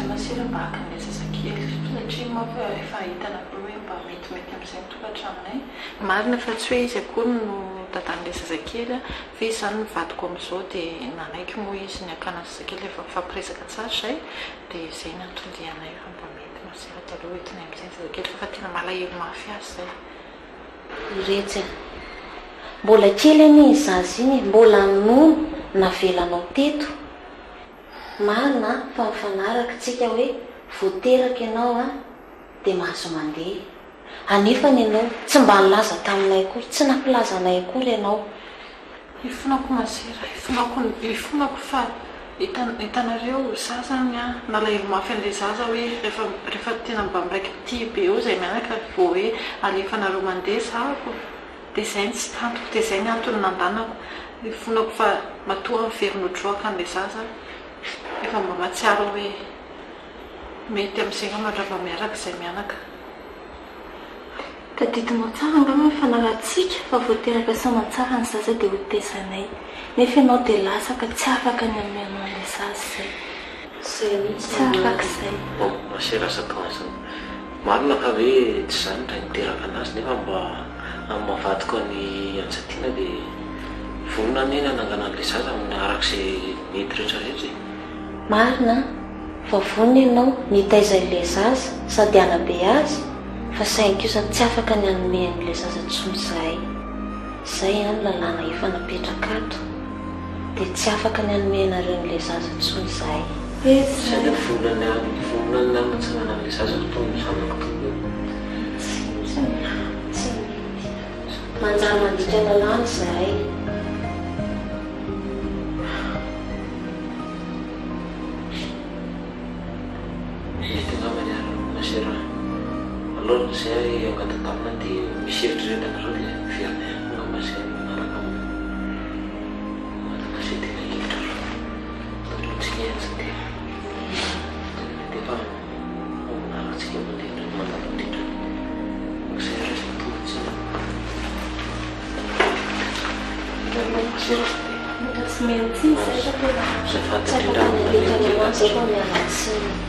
masera mba haka an'ilay zazakely satria manko efa hitanareo hoe mba metimety amin'izay ny tokantranonay. Marina fa tsy hoe izy akory no dadan'ilay zazakely fa izy izany no vadiko amin'izao dia nanaiky moa izy ny hakana ny zazakely rehefa mifampiresaka tsara izay dia izay no anton-dianay fa mba mety masera dia aleo entinay amin'izay ny zazakely fa efa tena malahelo mafy azy izay. Iretsy a! Mbola kely anie iny zaza iny e, mbola nono navelanao teto. Marina an, fa mifanaraka tsika hoe vao teraka ianao an, dia mahazo mandeha. Anefany ianao tsy mba nilaza taminay akory, tsy nampilaza anay akory ianao. Ifonako masera, ifonako, ifonako fa hitanareo, za zany an, nalahelo mafy an'ilay zaza hoe rehefa rehefa tena mba miraiki-pitia be eo zay mianaka vao hoe alefanareo mandeha zako, dia zay no tsy tantiko, dia zay ny antony nandanako, ifonako fa matoa aho miverina ho droaka an'ilay zaza, efa mba mahatsiaro aho hoe mety amin'izay angamba raha mba miaraka izay mianaka. Tadidinao tsara angamba ny fanarahantsika fa vao teraka soamantsara ny zaza dia ho tezainay. Nefa ianao dia lasa ka tsy afaka ny hanome anao an'ilay zaza izay. Izay mihitsy Tsy afaka izay. Bon, masera aza atao an'izany. Marina fa hoe tsy za no ray niteraka anazy nefa mba amin'ny maha vadiko an'i Anjatiana dia vonona anie ny hanangana an'ilay zaza amin'ny araka izay mety rehetra rehetra e. Marina an! Fa vonona ianao ny hitaiza ilay zaza sady hanabe azy fa saingy kosa tsy afaka ny hanome an'ilay zaza intsony izahay. Izay an ny lalàna efa napetraka ato. Dia tsy afaka ny hanome anareo an'ilay zaza intsony izahay. Izay ilay vonona ny vonona ny hanatsanana an'ilay zaza ho toy ny zanako tokoa. Tsy tsy tsy mety. Manjary mandika lalàna izahay. Mety angamba ny ary masera. Aleo aloha zay ary angata-damina dia misy eritreretanareo dia miverina ihany koa angamba zay manaraka amin'ny manana izay tena hevitrareo. Aleo tsika ihany tsy dia tena mety efa manaraka tsika mandeha indray mandalo aty indray. Donc zay ary aza tonga tsy Mbola tsy mety tsiny zay fa tena Azafady tsy indrindra afaka ny amin'ny handika nalemy Izay kely fa miala tsiny.